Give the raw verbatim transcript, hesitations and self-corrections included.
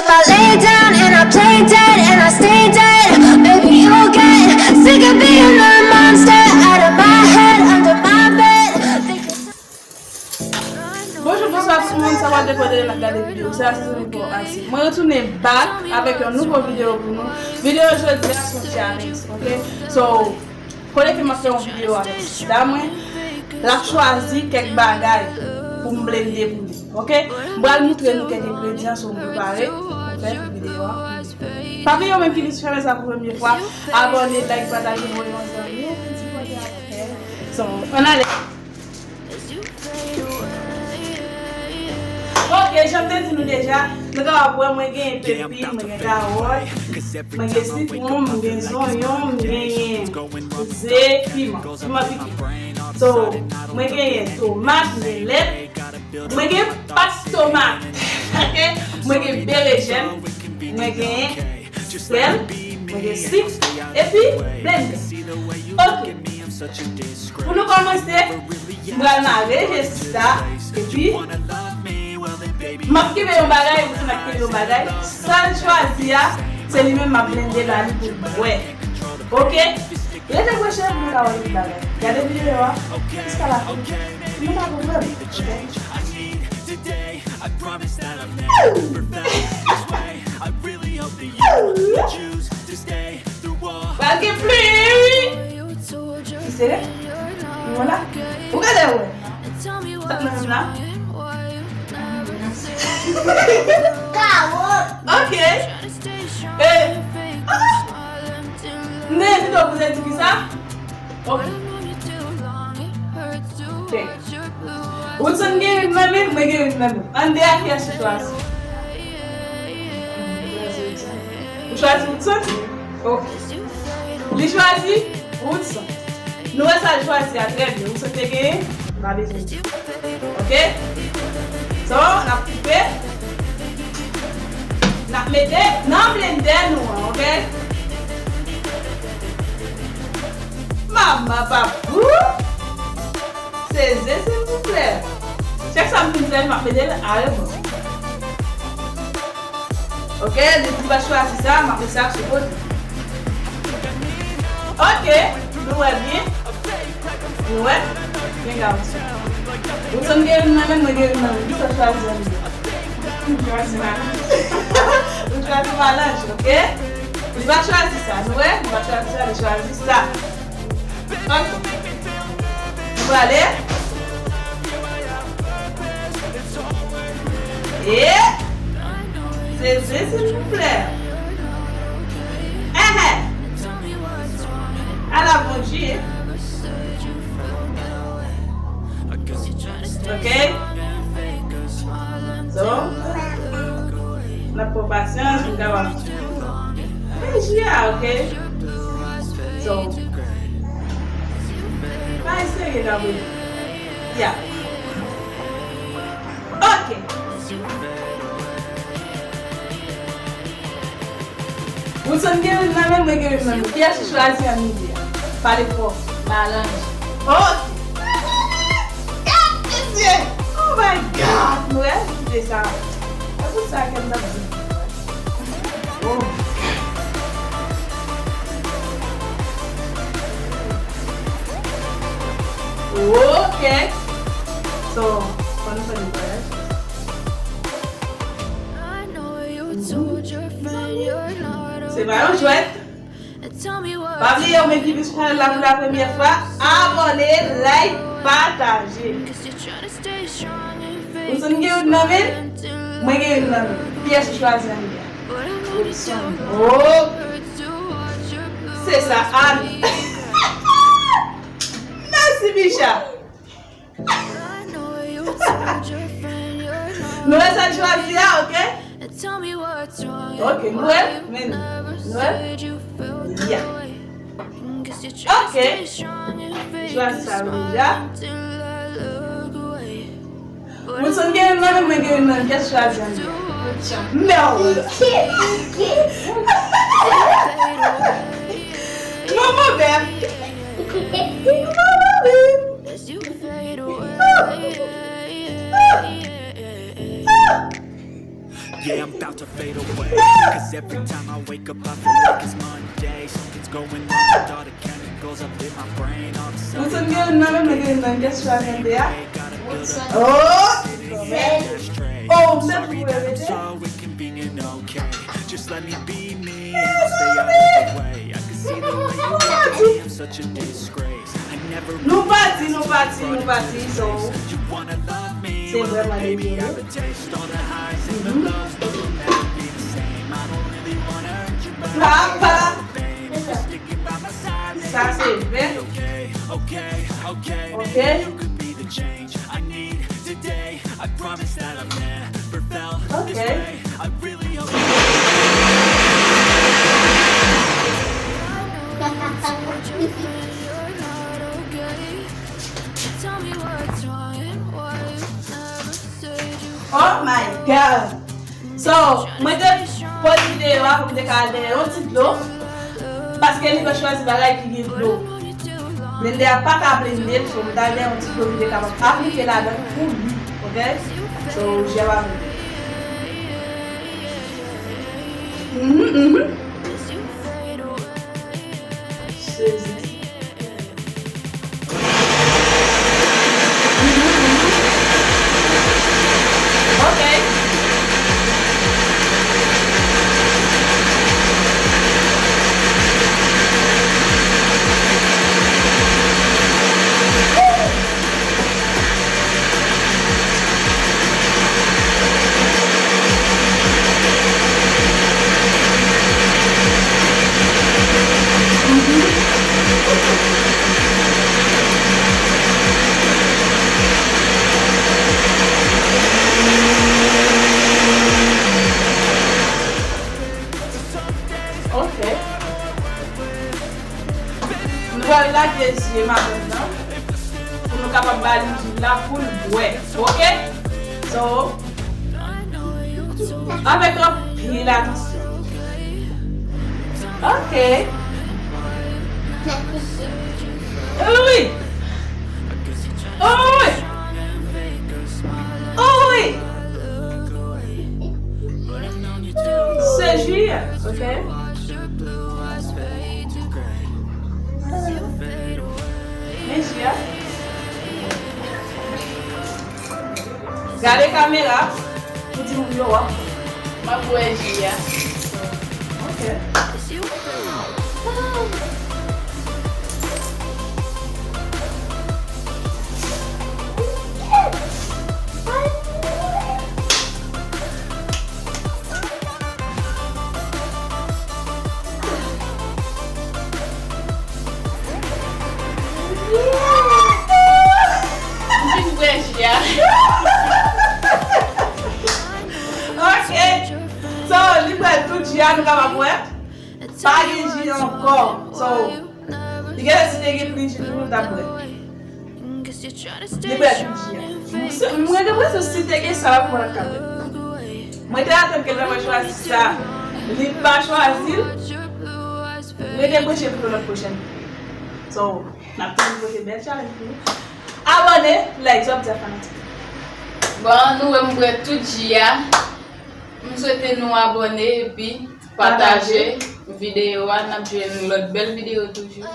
I lay down and I play dead and I stay dead. Baby, you'll get sick of being the monster out of my head, under my bed. Bonjou, bonswa tout moun, sa va depann de lè n ap gade videyo sa, se zanmi pa w Atik. Mwen retounen back avèk yon nouvo videyo pou nou. Videyo jodi a se yon challenge, oke? So, kote ke m ap fè yon videyo avèk sista mwen, l ap chwazi kèk bagay pou m blende pou li, oke? M pral moutre nou kèk engredyan, so m prepare pou fè videyo a. Pa bliye, ou menm ki vin sou chanèl sa pou premye fwa, abòne, like, pataje, voye yon zanmi, yon ti kòmantè. So, ann ale. Ok, jan m te di nou deja, nou kapab wè mwen gen pepin, mwen gen kawòt, mwen gen sitwon, mwen gen zonyon, mwen gen ze, piman, piman pike. So, mwen gen tomat, mwen gen lèt, mwen gen pat tomat, ok? Mwen gen berejèn, mwen gen sèl, mwen gen sik, epi blende. Ok. Pou nou kòmanse, m pral mare je sista, epi m ap kenbe yon bagay, epi m ap kenbe yon bagay. Sa l chwazi a, se li menm m ap blende ba li pou l bwè. Ok? Rete branche pou nou ka wè tout bagay. Gade videyo a jiska lafen. Pou nou ka konprann. Ok? Pral gen pli! Ki se? Vwala. Ou gade wè. Sa k nan menm la? Kawòt. Ok. E, ah! Men, videyo pou di ki sa? Ok. Ok. Woodson gen youn nan men, mwen gen youn nan men. Ann de a kiyès ki chwazi? Ou chwazi Woodson? Ok. Li chwazi Woodson. Nou wè sa l chwazi a, trè byen. Woodson te genyen? N pa bezwen di. Ok? So, n ap koupe. N ap mete nan blendè nou an, ok? Manman, papa. Seze, silvouplè. Chak sa m fin fè, m ap mete l a revan. Ok, li di pa chwazi sa, m ap met sa sou kote. Ok, nou wè byen. Nou wè? Byen gason. Ou tann gen youn nan men, mwen gen youn nan men. Kisa w chwazi anndan? M chwazi malanj. Ou chwazi malanj, ok? Li pa chwazi sa, nou wè? Li pa chwazi sa, li chwazi sa. Ok. Nou prale. E seze, silvouplè. Enhen. Ala bondye. Ok. So, n ap pran pasyans, nou kapab. Men ji a, ok? So, pa eseye, Gabriel. Ya. Ok. Woodson gen youn nan men, mwen gen youn nan men. Kiyès ki chwazi an mitan? Pale fò. Malanj. Ok. Gad mesye. Oh my God. Nou wè, kite sa. E pou sa ke m t ap di. Oh. Ok. So, fò nou fè netwayaj. Se pa yon jwèt. Pa bliye, ou menm ki vin sou chanèl la pou la premyè fwa, abòne, like, pataje. Woodson gen youn nan men, mwen gen youn nan men. Kiyès ou chwazi anndan? Woodson. Oh! Se sa, Ann. Mèsi, Bicha. Nou wè sa l chwazi a, ok? Ok, nou wè, men nou wè. Ya. Ok. Chwazi sa yo deja. Woodson gen youn nan men, mwen gen youn nan men. Kiyès chwazi anndan? Mèw. Manman bèf. Manman bèf. Yeah, I'm about to fade away. Cause every time I wake up, I feel like it's Monday. Something's going on with all the chemicals up in my brain. All of a sudden, I'm feeling like I'm in a bad way. Gotta build up. Oh, man. Sorry that I'm so inconvenient, okay? Just let me be me and I'll stay out of the way. I can see the way you look at me, I'm such a disgrace. I never really wanted to be in this place. You wanna love me? Well, baby, I have a taste. All the highs and the lows, but we'll never be the same. I don't really wanna hurt you, but I need you, baby. Just sticking by my side, baby. Sa se vre. Okay, okay, okay. Baby, you could be the change I need today. I promise that I've never felt this way. I really hope you Oh my God! So, mwen te poze videyo a pou m te ka al dèyè yon ti dlo, paske li te chwazi bagay ki gen dlo. Blende a pa ka blende l, so m t al dèyè yon ti dlo ki te kapab aplike ladan pou li, ok? So, jè pa blende. Mhm, mhm. Sezi. Ok. Nou pral lage zye madanm nan pou nou kapab ba li dlo la pou l bwè. Ok? So, avèk anpil atansyon. Ok. Wi. Oh wi. Oh wi. Se ji a, ok? Men ji a. Gade kamera pou di moun yo w ap. M ap bwè ji a. Ok. M fin bwè ji a. Ok. So, li bwè tout ji a, nou kapab wè. Pa gen ji ankò. So, li genlè si te gen plis ji pou nou ta bwè. Li bwè tout ji a. Si, mwen gen enpresyon si te gen sa, mwen pa t ka bwè. Mwen te atann ke l ta pral chwazi sa. Li pa chwazi l. Rete branche pou yon lòt pwochèn. So, n ap toujou pote bèl challenge pou nou. Abòne, like, sa w ap di a fanatik. Bon, nou wè m bwè tout ji a. M swete nou abòne epi pataje videyo a. N ap jwenn lòt bèl videyo toujou.